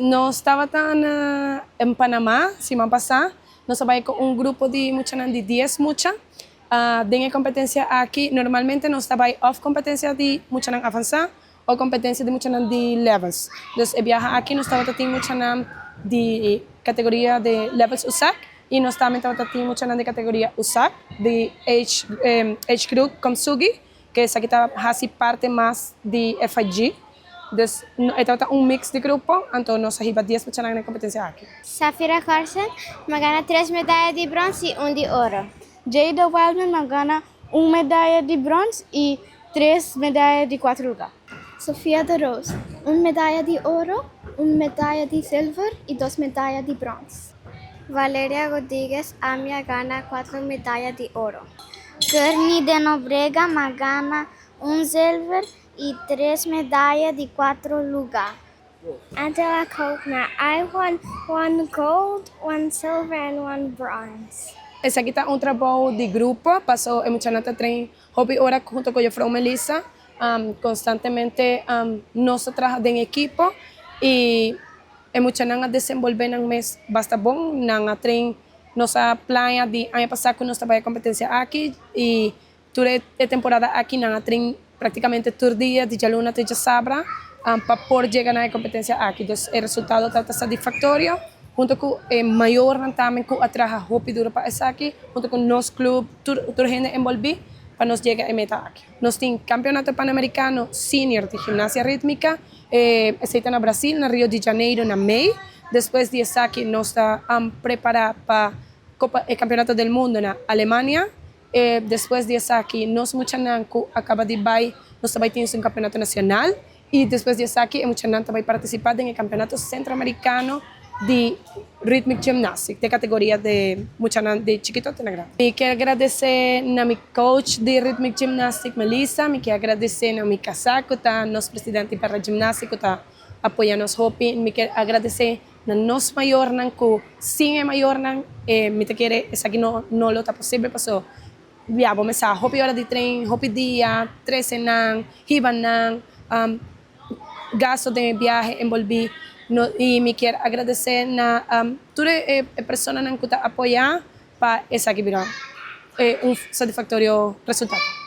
Nos tabata na Panama siman pasa. Nos a bay cu un grupo di mucha, di 10 mucha. Den competencia aki, normalmente nos ta bay of competencia di mucha avansa of competencia di mucha di levels. Dus e biaha aki nos tabata tin mucha di categoria di levels USAC y nos tambe tabata tin mucha di categoria USAC, di age group Komsugi, cu esaki ta haci parte mas di FIG. Dus tabata un mix di grupo, anto nos a hiba 10 mucha na competencia aki. Safira Carson, m'a gana tres medaya di brons y un di oro. Jada Wildman, m'a gana un medaya di brons y tres medaya di cuater luga. Sofia de Rose, un medaya di oro, un medaya di silver y dos medaya di brons. Valeria Rodriguez, ami a gana cuater medaya di oro. Kearney de Nobrega, m'a gana un silver y tres medaya di cuater luga. Angela Kokner, I won one gold, one silver and one bronze. Esaki ta un trabou di grupo, paso e muchanan ta train hopi ora hunto cu juffrouw Melissa, constantemente nos ta traha den ekipo y e muchanan a desenvolve nan mes basta bon, nan a train nos plan di aña pasa cu nos tabata competencia aki y tur e temporada aki nan a train practicamente tur dia, di dialuna te diasabra, pa por yega na e competencia aki. Dus e resultado ta satisfactorio, hunto cu e mayor tambe cu a traha hopi duro pa esaki, hunto cu nos club, tur hende envolvi, pa nos yega e meta aki. Nos tin Campeonato Panamericano Senior di Gimnasia Ritmica, esey ta na Brasil, na Rio de Janeiro, na mei. Despues di esaki, nos ta prepara pa Copa, Campeonato del Mundo na Alemania. Despues di esaki, nos muchanan cu a caba di bay, nos tambe tin un campeonato nacional. Y despues di esaki, muchanan tambe ta participa den Campeonato Centroamericano di Rhythmic Gymnastics, di categoria di muchanan di chikito te grandi. Mi kier gradici na mi coach di Rhythmic Gymnastics, Melissa, mi kier gradici na mi casa, cu ta nos presidente para gimnastica, cu ta apoya nos hopi, mi kier gradici na nos mayornan, cu sin e mayornan, mi ta kere esaki no lo ta posibel, paso ya, bo sa, hopi ora di train, hopi dia, trece nan, hiba nan, gasto di biahe envolvi no, y mi kier gradici na tur e personanan cu ta apoya pa esaki bira un satisfactorio resultado.